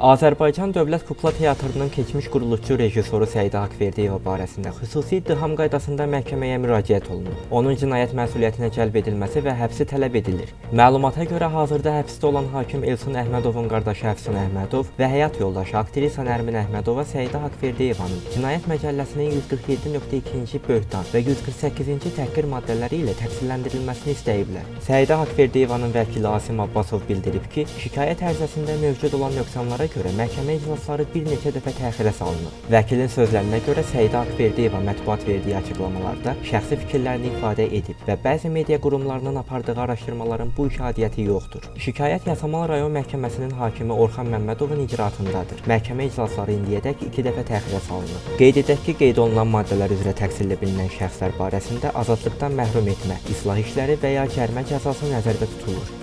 Azərbaycan Dövlət Kukla Teatrının keçmiş quruluşçu rejissoru Səidə Haqverdiyeva barəsində xüsusi ittiham qaydasında məhkəməyə müraciət olunub. Onun cinayət məsuliyyətinə cəlb edilməsi və həbsi tələb edilir. Məlumata görə hazırda həbsdə olan hakim Elsun Əhmədovun qardaşı Əfsun Əhmədov və həyat yoldaşı aktrisa Nərmin Əhmədova Səidə Haqverdiyevanın Cinayət Məcəlləsinin 147.2-ci böhtan və 148-ci təhqir maddələri ilə təqsirləndirilməsini istəyiblər. Səidə Haqverdiyevanın vəkili Asim Abbasov bildirib ki, şikayət ərizəsində mövcud olan nöqsanlara görə məhkəmə iclasları bir neçə dəfə təxirə salınıb. Vəkilin sözlərinə görə Səidə Haqverdiyeva mətbuat verdiyi açıqlamalarda şəxsi fikirlərini ifadə edib və bəzi media qurumlarının apardığı araşdırmaların bu işə adiyyəti yoxdur. Şikayət Yasamal rayon məhkəməsinin hakimi Orxan Məmmədovun icraatındadır. Məhkəmə iclasları indiyədək 2 dəfə təxirə salınıb. Qeyd edək ki, qeyd olunan maddələr üzrə təqsirli bilinən şəxslər barəsində azadlıqdan məhrum etmə, islah işləri və ya cərimə cəzası nəzərdə tutulur.